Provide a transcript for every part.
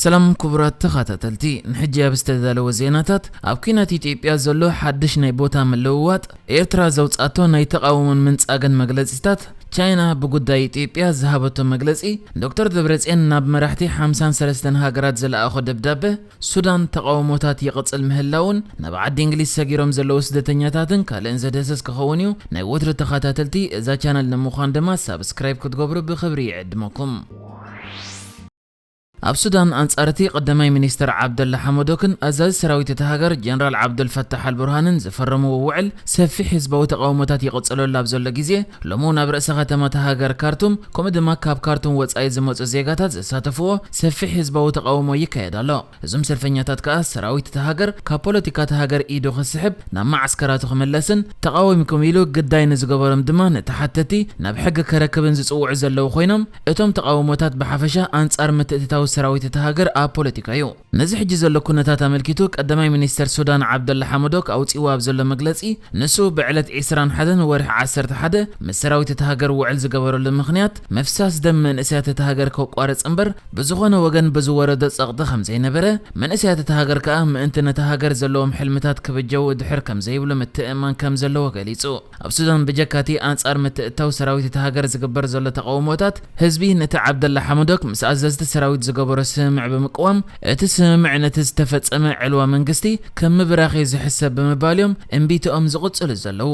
ሰላም ክቡራት ተኸታተልቲ፣ ንሕጂ ኣብ ዝተዳለወ ዜናታት፣ ኣብ ኲናት ኢትዮጵያ ዘሎ ሓድሽ ናይ ቦታ ምልውዋጥ፣ ኤርትራ ዘውጻቶ ናይ ተቓውሞን ምንጻግን መግለጺታት፣ ቻይና ብጉዳይ ኢትዮጵያ ዝሃበቶ መግለጺ፣ ዶክተር ደብረጽዮን ናብ መራሕቲ ሓምሳን ሰለስተን ሃገራት ዝለኣኾ ደብዳበ፣ ሱዳን ተቓውሞታት ይቕጽል ምህላውን፣ ናብ ዓዲ እንግሊዝ ሰጊሮም ዘለዉ ስደተኛታትን ካልእን ዘድህስስ ክኸውን እዩ። ናይ ወትሩ ተኸታተልቲ እዛ ቻነል ንምዃን ድማ ሳብስክራይብ ክትገብሩ ብኽብሪ ይዕድመኩም። ኣብ ሱዳን፣ ኣንጻር እቲ ቀዳማይ ሚኒስትር ዓብደላ ሓመዶክን ኣዛዚ ሰራዊት እታ ሃገር ጀነራል ዓብዱል ፈታሕ ኣልቡርሃንን ዝፈረምዎ ውዕል፣ ሰፊሕ ህዝባዊ ተቓውሞታት ይቕጽለሉ ኣብ ዘሎ ግዜ፣ ሎሚ እውን ኣብ ርእሰ ከተማ እታ ሃገር ካርቱም፣ ከምኡ ድማ ካብ ካርቱም ወጻኢ ዝመጹ ዜጋታት ዝሳተፍዎ ሰፊሕ ህዝባዊ ተቓውሞ ይካየድ ኣሎ። እዞም ሰልፈኛታት ከኣ፣ ሰራዊት እታ ሃገር ካብ ፖለቲካ እታ ሃገር ኢዱ ክስሕብ፣ ናብ መዓስከራቱ ክምለስን፣ ተቓዊምኩም ኢሉ ግዳይ ንዝገበሮም ድማ ንተሓተቲ ናብ ሕጊ ከረክብን ዝጽውዑ ዘለዉ ኮይኖም፣ እቶም ተቓውሞታት ብሓፈሻ ኣንጻር ምትእትታው ሰራዊት እታ ሃገር ኣብ ፖለቲካ እዩ። ነዚ ሕጂ ዘሎ ኩነታት ኣመልኪቱ፣ ቀዳማይ ሚኒስተር ሱዳን ዓብደላ ሓመዶክ ኣውጺእዎ ኣብ ዘሎ መግለጺ፣ ንሱ ብዕለት ዒስራን ሓደን ወርሒ ዓሰርተ ሓደ ምስ ሰራዊት እታ ሃገር ውዕል ዝገበረሉ ምኽንያት፣ ምፍሳስ ደም መንእሰያት እታ ሃገር ከቋርጽ እምበር፣ ብዝኾነ ወገን ብዝወረዶ ጸቕጢ ከም ዘይነበረ፣ መንእሰያት እታ ሃገር ከኣ ምእንቲ ነታ ሃገር ዘለዎም ሕልምታት ክብጀዉ ድሕር ከም ዘይብሉ ምትእምማን ከም ዘለዎ ገሊጹ። ኣብ ሱዳን ብጀካ እቲ ኣንጻር ምትእትታው ሰራዊት እታ ሃገር ዝግበር ዘሎ ተቓውሞታት፣ ህዝቢ ነቲ ዓብደላ ሓመዶክ ምስ ኣዘዝቲ ሰራዊት ዝገበሮ ስምምዕ ብምቅዋም፣ እቲ ስምምዕ ነቲ ዝተፈጸመ ዕልዋ መንግስቲ ከም ምብራኽ እዩ ዝሕሰብ ብምባል እዮም እምቢትኦም ዝቕጽሉ ዘለዉ።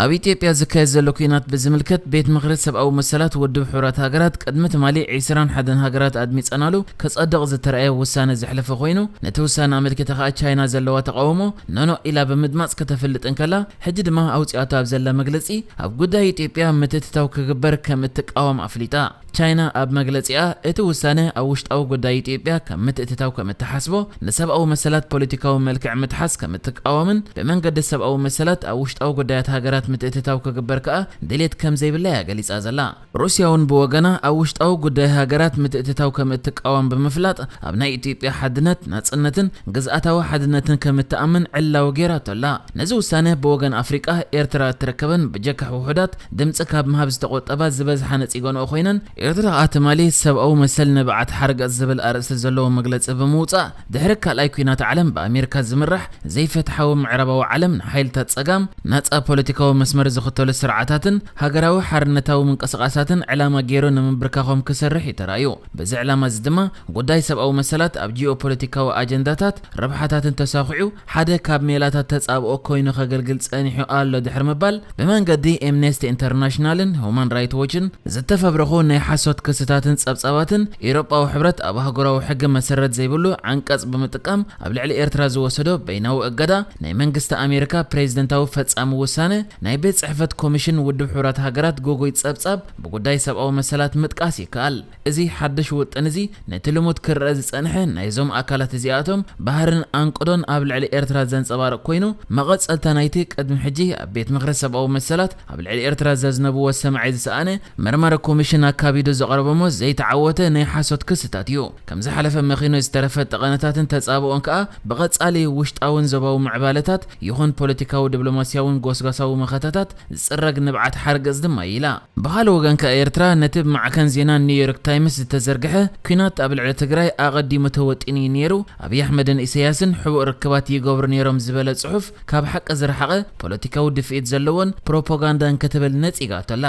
ኣብ ኢትዮጵያ ዝካየድ ዘሎ ኲናት ብዝምልከት፣ ቤት ምኽሪ ሰብኣዊ መሰላት ውድብ ሕቡራት ሃገራት ቅድሚ ትማሊ ዒስራን ሓደን ሃገራት ኣድሚጸናሉ ክጸድቕ ዝተራእየ ውሳነ ዘሕለፈ ኮይኑ፣ ነቲ ውሳነ ኣመልኪታ ከኣ ቻይና ዘለዋ ተቓውሞ ኖኖ ኢላ ብምድማጽ ከተፍልጥ እንከላ፣ ሕጂ ድማ ኣውጺኣቶ ኣብ ዘላ መግለጺ፣ ኣብ ጉዳይ ኢትዮጵያ ምትእትታው ክግበር ከም እትቃወም ኣፍሊጣ። ቻይና ኣብ መግለጺኣ፣ እቲ ውሳነ ኣብ ውሽጣዊ ጉዳይ ኢትዮጵያ ከም ምትእትታው ከም እትሓስቦ፣ ንሰብኣዊ መሰላት ፖለቲካዊ መልክዕ ምትሓዝ ከም እትቃወምን፣ ብመንገዲ ሰብኣዊ መሰላት ኣብ ውሽጣዊ ጉዳያት ሃገራት ምትእትታው ክግበር ከኣ ድሌት ከም ዘይብላ እያ ገሊጻ ዘላ። ሩስያ እውን ብወገና፣ ኣብ ውሽጣዊ ጉዳይ ሃገራት ምትእትታው ከም እትቃወም ብምፍላጥ፣ ኣብ ናይ ኢትዮጵያ ሓድነት፣ ናጽነትን ግዝኣታዊ ሓድነትን ከም እትኣምን ዕላዊ ገይራቶ ኣላ። ነዚ ውሳነ ብወገን ኣፍሪቃ፣ ኤርትራ እትርከበን ብጀካ ውሑዳት ድምጺ ካብ ምሃብ ዝተቖጠባ ዝበዝሓ ነጺገንኦ ኮይነን፣ ኤርትራ ከኣ ትማሊ ሰብኣዊ መሰል ንብዓት ሓርገጽ ዝብል ኣርእስቲ ዘለዎ መግለጺ ብምውጻእ፣ ድሕሪ ካልኣይ ኲናት ዓለም ብኣሜሪካ ዝምራሕ ዘይፍትሓዊ ምዕራባዊ ዓለም ንሓይልታት ጸጋም፣ ናጻ ፖለቲካዊ መስመር ዝኽተሉ ስርዓታትን ሃገራዊ ሓርነታዊ ምንቅስቓሳትን ዕላማ ገይሩ ንምንብርካኾም ክሰርሕ እዩ ተራእዩ። በዚ ዕላማ እዚ ድማ ጉዳይ ሰብኣዊ መሰላት ኣብ ጂኦፖለቲካዊ ኣጀንዳታት ረብሓታትን ተሳኺዑ ሓደ ካብ ሜላታት ተጻብኦ ኮይኑ ከገልግል ጸኒሑ ኣሎ ድሕሪ ምባል፣ ብመንገዲ ኤምነስቲ ኢንተርናሽናልን ሁማን ራይት ዎችን ዝተፈብረኹ ናይ ሓሶት ክስታትን ጸብጻባትን፣ ኤውሮጳዊ ሕብረት ኣብ ኣህጉራዊ ሕጊ መሰረት ዘይብሉ ዓንቀጽ ብምጥቃም ኣብ ልዕሊ ኤርትራ ዝወሰዶ በይናዊ እገዳ፣ ናይ መንግስቲ ኣሜሪካ ፕሬዚደንታዊ ፈጻሚ ውሳነ፣ ናይ ቤት ጽሕፈት ኮሚሽን ውድብ ሕቡራት ሃገራት ግጉይ ጸብጻብ ብጉዳይ ሰብኣዊ መሰላት ምጥቃስ ይከኣል። እዚ ሓድሽ ውጥን እዚ ነቲ ልሙድ ክረኣ ዝጸንሐ ናይዞም ኣካላት እዚኣቶም ባህርን ኣንቅዶን ኣብ ልዕሊ ኤርትራ ዘንጸባርቕ ኮይኑ፣ መቐጸልታ ናይቲ ቅድሚ ሕጂ ኣብ ቤት ምኽሪ ሰብኣዊ መሰላት ኣብ ልዕሊ ኤርትራ ዘዝነብዎ ሰማዒ ዝሰኣነ መርማሪ ኮሚሽን ኣካቢዱ ዘቕረቦሞ ዘይተዓወተ ናይ ሓሶት ክስታት እዩ። ከም ዝሓለፈ መኺኑ ዝተረፈ ጠቐነታትን ተጻብኦን ከኣ ብቐጻሊ ውሽጣውን ዞባዊ ምዕባለታት ይኹን ፖለቲካዊ ዲፕሎማስያውን ጎስጓሳዊ መኸታታት ዝጽረግ ንብዓት ሓርገጽ ድማ እዩ ኢላ። ብኻልእ ወገን ከኣ ኤርትራ ነቲ ብማዕከን ዜና ኒውዮርክ ታይምስ ዝተዘርግሐ ኲናት ኣብ ልዕሊ ትግራይ ኣቐዲሙ ተወጢኑ እዩ ነይሩ፣ ኣብይ ኣሕመድን ኢሳያስን ሕቡእ ርክባት ይገብሩ ነይሮም ዝበለ ጽሑፍ ካብ ሓቂ ዝረሓቐ ፖለቲካዊ ድፍኢት ዘለዎን ፕሮፓጋንዳን ክትብል ነጺጋቶ ኣላ።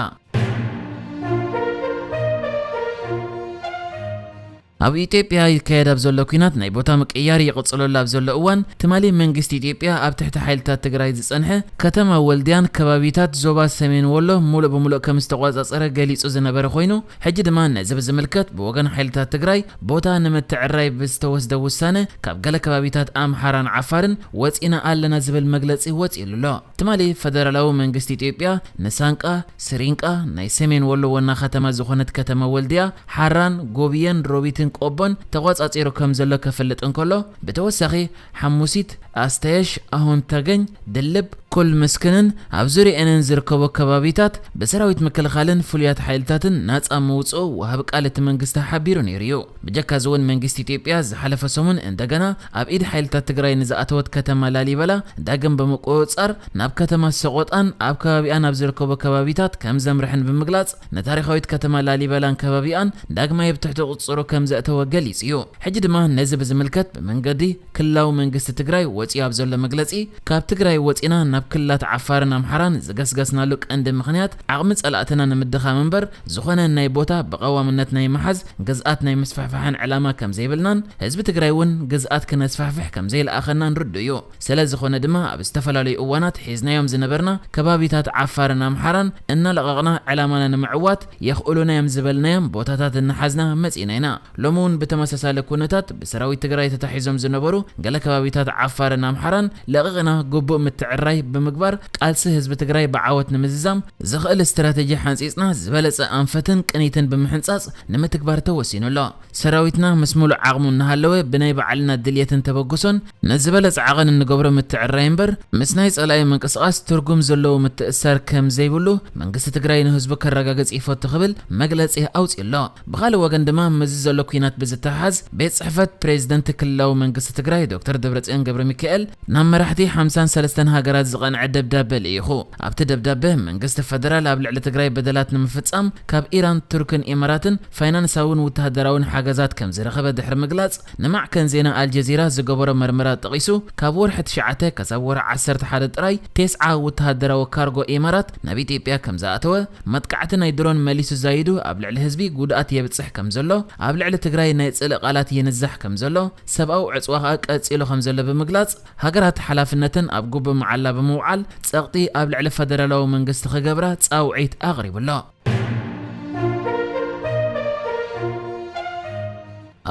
ኣብ ኢትዮጵያ ይካየድ ኣብ ዘሎ ኲናት ናይ ቦታ ምቅያር ይቕጽለሉ ኣብ ዘሎ እዋን፣ ትማሊ መንግስቲ ኢትዮጵያ ኣብ ትሕቲ ሓይልታት ትግራይ ዝጸንሐ ከተማ ወልድያን ከባቢታት ዞባ ሰሜን ወሎ ሙሉእ ብሙሉእ ከም ዝተቆጻጸረ ገሊጹ ዝነበረ ኮይኑ፣ ሕጂ ድማ ነዚ ብዝምልከት ብወገን ሓይልታት ትግራይ ቦታ ንምትዕራይ ብዝተወስደ ውሳነ ካብ ገለ ከባቢታት ኣምሓራን ዓፋርን ወጺና ኣለና ዝብል መግለጺ ወጺሉ ኣሎ። ትማሊ ፈደራላዊ መንግስቲ ኢትዮጵያ ንሳንቃ፣ ስሪንቃ፣ ናይ ሰሜን ወሎ ዋና ከተማ ዝኾነት ከተማ ወልድያ፣ ሓራን፣ ጎብየን፣ ሮቢትን ቆቦን ተቆጻጺሩ ከም ዘሎ ከፍልጥ እንከሎ፣ ብተወሳኺ ሓሙሲት፣ ኣስተየሽ፣ ኣሁን ተገኝ፣ ድልብ፣ ኩል ምስክንን ኣብ ዙሪአንን ዝርከቡ ከባቢታት ብሰራዊት ምክልኻልን ፍሉያት ሓይልታትን ናጻ ምውጽኡ ወሃቢ ቃል እቲ መንግስቲ ሓቢሩ ነይሩ እዩ። ብጀካ እዚ እውን መንግስቲ ኢትዮጵያ ዝሓለፈ ሰሙን እንደገና ኣብ ኢድ ሓይልታት ትግራይ ንዝኣተወት ከተማ ላሊበላ ዳግም ብምቁጽጻር ናብ ከተማ ሰቆጣን ኣብ ከባቢኣን ኣብ ዝርከቡ ከባቢታት ከም ዘምርሕን ብምግላጽ ንታሪኻዊት ከተማ ላሊበላን ከባቢኣን ዳግማይ ኣብ ትሕቲ ቁጽጽሩ ከም ዘእተወ ገሊጹ እዩ። ሕጂ ድማ ነዚ ብዝምልከት ብመንገዲ ክልላዊ መንግስቲ ትግራይ ወፂኡ ኣብ ዘሎ መግለፂ፣ ካብ ትግራይ ወፂና ናብ ክልላት ዓፋርን ኣምሓራን ዝገስገስናሉ ቀንዲ ምኽንያት ዓቕሚ ፀላእትና ንምድኻም እምበር ዝኾነ ናይ ቦታ ብቐዋምነት ናይ ምሓዝ ግዝኣት ናይ ምስፍሕፋሕን ዕላማ ከም ዘይብልናን ህዝቢ ትግራይ እውን ግዝኣት ክነስፋሕፍሕ ከም ዘይለኣኸናን ርዱእ እዩ። ስለ ዝኾነ ድማ ኣብ ዝተፈላለዩ እዋናት ሒዝናዮም ዝነበርና ከባቢታት ዓፋርን ኣምሓራን እናለቐቕና ዕላማና ንምዕዋት የኽእሉና እዮም ዝበልናዮም ቦታታት እናሓዝና መፂና ኢና። ሎሚ እውን ብተመሳሳሊ ኩነታት ብሰራዊት ትግራይ ተታሒዞም ዝነበሩ ገለ ከባቢታት ዓፋርን ኣምሓራን ለቒቕና ግቡእ ምትዕርራይ ብምግባር ቃልሲ ህዝቢ ትግራይ ብዓወት ንምዝዛም ዘኽእል ስትራተጂ ሓንፂፅና ዝበለፀ ኣንፈትን ቅኒትን ብምሕንፃፅ ንምትግባር ተወሲኑ ኣሎ። ሰራዊትና ምስ ሙሉእ ዓቕሙ እናሃለወ ብናይ ባዕልና ድልየትን ተበግሶን ንዝበለፀ ዓቐን እንገብሮ ምትዕርራይ እምበር ምስ ናይ ፀላኢ ምንቅስቓስ ትርጉም ዘለዎ ምትእስሳር ከም ዘይብሉ መንግስቲ ትግራይ ንህዝቡ ከረጋግፅ ይፈቱ ክብል መግለፂ ኣውፂኡ ኣሎ። ብኻልእ ወገን ድማ ምስዚ ዘሎ ኲናት ብዝተሓሓዝ ቤት ፅሕፈት ፕሬዝደንት ክልላዊ መንግስቲ ትግራይ ዶክተር ደብረፅዮን ገብረ ሚካኤል ናብ መራሕቲ ሓምሳን ሰለስተን ሃገራት ዝቐንዐ ደብዳበ ልኢኹ። ኣብቲ ደብዳበ መንግስቲ ፈደራል ኣብ ልዕሊ ትግራይ በደላት ንምፍፃም ካብ ኢራን፣ ቱርክን ኢማራትን ፋይናንሳውን ወተሃደራውን ሓገዛት ከም ዝረኸበ ድሕሪ ምግላፅ ንማዕከን ዜና ኣልጀዚራ ዝገበሮ መርመራ ጠቒሱ ካብ ወርሒ ትሽዓተ ክሳብ ወርሒ ዓሰርተ ሓደ ጥራይ ተስዓ ወተሃደራዊ ካርጎ ኢማራት ናብ ኢትዮጵያ ከም ዝኣተወ፣ መጥቃዕቲ ናይ ድሮን መሊሱ ዛይዱ ኣብ ልዕሊ ህዝቢ ጉድኣት የብፅሕ ከም ዘሎ፣ ኣብ ልዕሊ ትግራይ ናይ ፅልኢ ቃላት ይንዛሕ ከም ዘሎ፣ ሰብኣዊ ዕፅዋ ከኣ ቀፂሉ ከም ዘሎ ብምግላፅ ሃገራት ሓላፍነተን ኣብ ግቡእ መዓላ ብምውዓል ፀቕጢ ኣብ ልዕሊ ፈደራላዊ መንግስቲ ክገብራ ፃውዒት ኣቕሪቡ ኣሎ።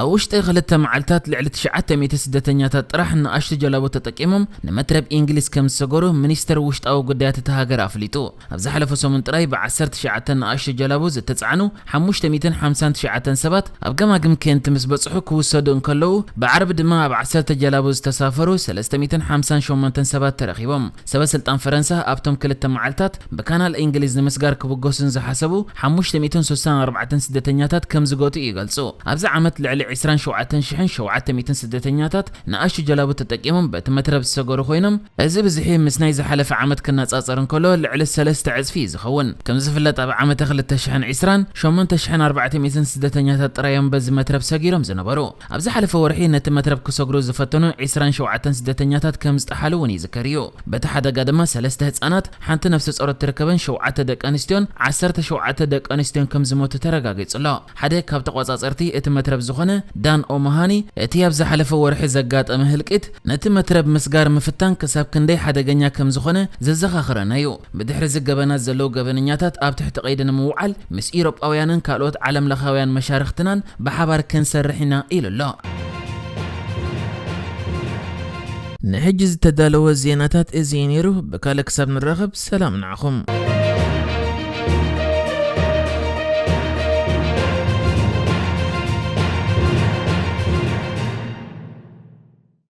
ኣብ ውሽጢ ክልተ መዓልታት ልዕሊ ትሽዓተ ሚእቲ ስደተኛታት ጥራሕ ንኣሽቱ ጀላቡ ተጠቂሞም ንመትረብ እንግሊዝ ከም ዝሰገሩ ሚኒስተር ውሽጣዊ ጉዳያት እታ ሃገር ኣፍሊጡ። ኣብ ዝሓለፈ ሰሙን ጥራይ ብ ዓሰርተ ትሽዓተ ንኣሽቱ ጀላቡ ዝተጻዕኑ ሓሙሽተ ሚእትን ሓምሳን ትሽዓተን ሰባት ኣብ ገማግም ኬንት ምስ በጽሑ ክውሰዱ እንከለዉ፣ ብዓርቢ ድማ ኣብ ዓሰርተ ጀላቡ ዝተሳፈሩ ሰለስተ ሚእትን ሓምሳን ሸሞንተን ሰባት ተረኺቦም። ሰበ ስልጣን ፈረንሳ ኣብቶም ክልተ መዓልታት ብካናል እንግሊዝ ንምስጋር ክብገሱን ዝሓሰቡ ሓሙሽተ ሚእትን ስሳን ኣርባዕተን ስደተኛታት ከም ዝገትኡ ይገልጹ። ኣብዚ ዓመት ልዕሊ ዕስራን ሸውዓተን ሽሕን ሸውዓተ ሚእትን ስደተኛታት ንኣሽቱ ጀላቡ ተጠቂሞም በቲ መትረብ ዝሰገሩ ኮይኖም፣ እዚ ብዝሒ ምስ ናይ ዝሓለፈ ዓመት ክነጻጸር እንከሎ ልዕሊ ሰለስተ ዕጽፊ እዩ ዝኸውን። ከም ዝፍለጥ ኣብ ዓመተ ክልተ ሽሕን ዕስራን ሸሞንተ ሽሕን ኣርባዕተ ሚእትን ስደተኛታት ጥራይ እዮም በዚ መትረብ ሰጊሮም ዝነበሩ። ኣብ ዝሓለፈ ወርሒ ነቲ መትረብ ክሰግሩ ዝፈተኑ ዕስራን ሸውዓተን ስደተኛታት ከም ዝጠሓሉ እውን ይዝከር እዩ። በቲ ሓደጋ ድማ ሰለስተ ህጻናት፣ ሓንቲ ነፍሰ ጾር እትርከበን ሸውዓተ ደቂ ኣንስትዮን ዓሰርተ ሸውዓተ ደቂ ኣንስትዮን ከም ዝሞቱ ተረጋጊጹ ኣሎ። ሓደ ካብ ተቆጻጸርቲ እቲ መትረብ ዝኾነ ዳን ኦማሃኒ፣ እቲ ኣብ ዝሓለፈ ወርሒ ዘጋጠመ ህልቂት ነቲ መትረብ ምስጋር ምፍታን ክሳብ ክንደይ ሓደገኛ ከም ዝኾነ ዘዘኻኽረና እዩ። ብድሕሪ እዚ ገበናት ዘለዉ ገበነኛታት ኣብ ትሕቲ ቀይዲ ንምውዓል ምስ ኢሮጳውያንን ካልኦት ዓለምለኻውያን መሻርኽትናን ብሓባር ክንሰርሕ ኢና ኢሉ ኣሎ። ንሕጂ ዝተዳለወ ዜናታት እዚ እዩ ነይሩ። ብካልእ ክሳብ ንራኸብ ሰላም ንዓኹም።